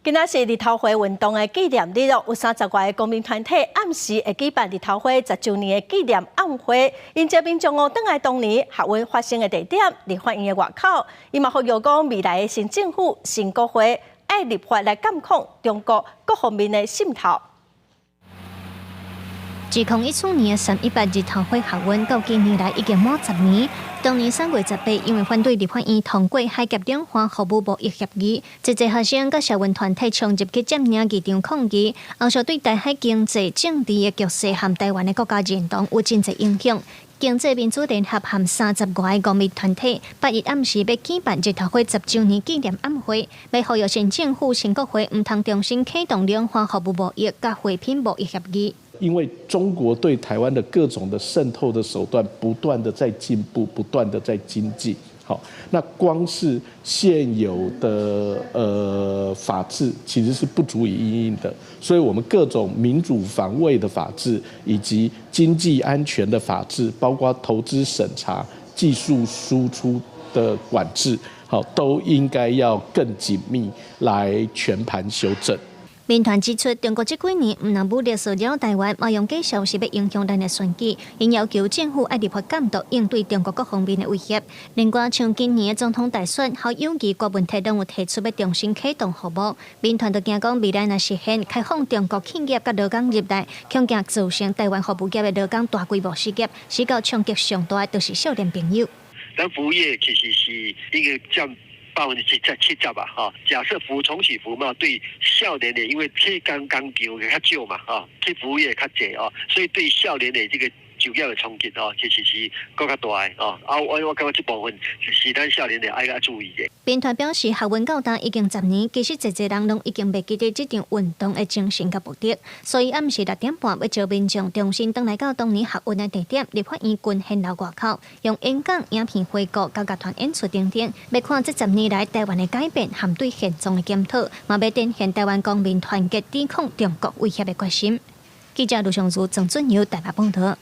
今仔是日頭花運動的紀念日咯，有30外个公民團體暗時會舉辦日頭花10週年的紀念暗會，𪜶召民眾哦，轉來當年學運發生的地點，立法院的外口，伊嘛呼籲講未來的新政府、新國會愛立法來監控中國各方面的滲透。2014年318日頭花學運到今年來已經滿十年。當年3月18，因為反對立法院通過海峽兩岸服務貿易協議，濟濟學生佮社運團體衝入去佔領議場抗議，後續對台海經濟、政治的局勢和台灣的國家認同有真濟影響。經濟民主聯合和30外个公民團體，8日暗時欲舉辦日頭花10週年紀念暗會，欲呼籲新政府、新國會毋通重新啟動兩岸服務貿易佮貨品貿易協議。因為中國對台灣的各種的滲透的手段不斷的在進步，不斷的在精進。好，那光是現有的法制其實是不足以因應的，所以我們各種民主防衛的法制以及經濟安全的法制，包括投資審查、技術輸出的管制，好，都應該要更緊密來全盤修正。民團指出，中國這幾年毋但武力騷擾台灣，嘛用假消息欲影響咱的選舉，𪜶要求政府愛立法監督應對中國各方面的威脅。另外，像今年的總統大選，侯友宜、郭文泰攏有提出欲重新啟動服貿。民團就驚講未來若實現開放中國企業佮勞工入來，恐驚造成台灣服務業的勞工大規模失業，死到衝擊上大的就是少年朋友。咱服務業其實是一個佔70%吧，哈。假設服重啟服貿對少年的，因為去工工廠較少嘛，哈，去服務業較濟哦，所以對少年的這個就業的衝擊哦，其實是閣較大的哦。啊，我感覺這部分是咱少年的愛較注意的。民團表示，學運到今已經十年，其實濟濟人攏已經袂記得這場運動的精神佮目的，所以暗時6點半欲召民眾重新轉來到當年學運的地點，立法院群賢樓外口，用演講、影片回顧、佮樂團演出等等，欲看這十年來台灣的改變和對現狀的檢討，嘛欲展現台灣公民團結抵抗中國威脅的決心。記者盧尚如、鄭俊友台北報道。